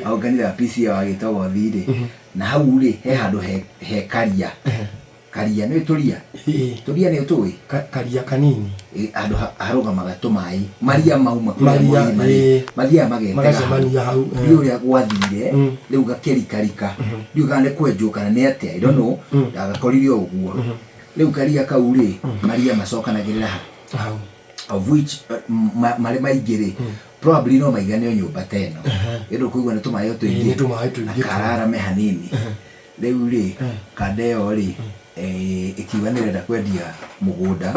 Aũnganire wa PCA wa Gĩtogothi rĩ, na hau rĩ, he handũ he karia. Karia, nĩũĩ tũria? Ĩĩ. Tũria nĩ ũtũĩ? Karia kanini. Ĩ, handũ harũgamaga tũmaĩ. Maria mauma kũrĩa Maria, mũrĩma rĩ, ĩĩ. mathiaga magetega hau. Magacemania hau, ĩĩ. Ndiũĩ ũrĩa gwathire, rĩu gakĩrikarika. Ndiũĩ kana nĩ kwenjwo kana nĩ atĩa, I don't know, ndagakorire o ũguo. Rĩu karia kau rĩ, maria macokanagĩrĩra ha? Hau. Of which marĩ maingĩ rĩ, probably no maigane o nyũmba ta ĩno. Ĩndũ kũigua nĩ tũmaĩ o tũingĩ. Ĩĩ, nĩ tũmaĩ tũingĩ. Na kararame hanini. Rĩu rĩ, kanda ĩyo rĩ, ĩkiuga nĩ ĩrenda kwendia mũgũnda,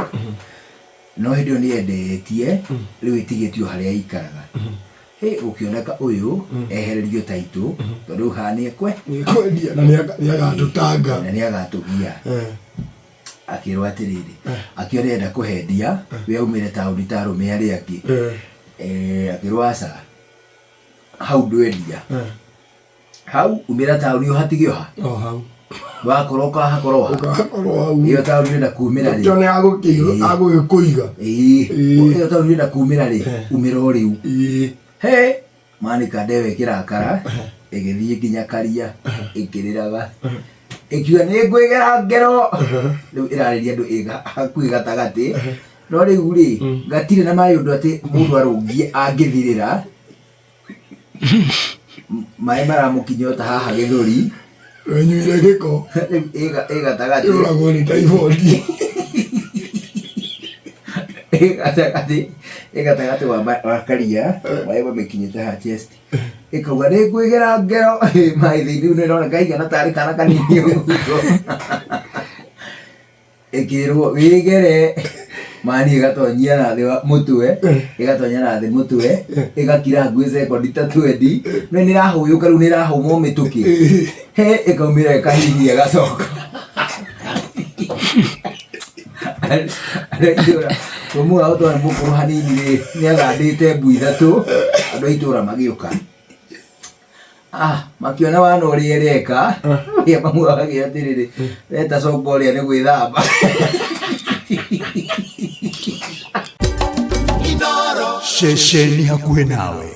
no hĩndĩ ĩyo nĩ yendetie, rĩu ĩtigĩtio harĩa ĩikaraga. Hĩ, gũkĩoneka ũyũ ehererio taitũ, tondũ rĩu haha nĩ ekwe. Nĩ ekwendia na nĩ agatũtanga. Na nĩ agatũgia. Akĩrwo atĩrĩrĩ, akĩona enda kũhendia, we aumĩre taũni ta arũme arĩa angĩ. Akĩrwo aca, hau ndwendia. Hau umĩra taũni ũhatige ũha. O hau. Wakorwo ũkahakorwo ha. Ũkahakorwo hau. Ĩyo taũni ũrenda kumĩra rĩ. Tũtione agũgĩkũiga. Ĩĩ. Ĩyo taũni ũrenda kumĩra rĩ, umĩra o rĩu. Ĩĩ. He, manika ndewe ĩkĩrakara, ĩgĩthiĩ nginya karia, ĩkĩrĩraga. Ĩkiuga nĩ ngwĩgera ngero. Rĩu ĩrarĩria andũ ĩ hakuhĩ gatagatĩ. No rĩu rĩ, gatirĩ na maĩ ũndũ atĩ mũndũ arũngiĩ angĩthirĩra. Maĩ maramũkinya o ta haha gĩthũri. Wenyuire gĩko. Rĩu ĩ gatagatĩ. Yũragwo nĩ typhoid. Ĩ gatagatĩ, ĩ gatagatĩ wa karia, maĩ mamĩkinyĩte haha chest. Ĩkauga nĩ ngwĩgera ngero maĩ thĩinĩ rĩu nĩũrona kaigana tarĩ kana kanini ũguo. Ĩkĩrwo wĩgere mani ĩgatonyia na thĩ mũtwe, ĩgatonya na thĩ mũtwe, ĩgakira hakuhĩ sekondi ta twendi, no nĩ ĩrahũyũka rĩu nĩ ĩrahũma o mĩtũkĩ. He ĩkaumĩra ĩkahihinya ĩgacoka. Andũ a itũũra, mũmwe wao twarĩ mũkũrũ hanini rĩ, nĩ athandĩte mbu ithatũ, andũ a itũũra magĩũka. Ah, makiona wana ũrĩa ĩreka, ũrĩa mamuohagia atĩrĩrĩ, weta coka ũrĩa nĩ gwĩthamba. Ceceni hakuhĩ nawe.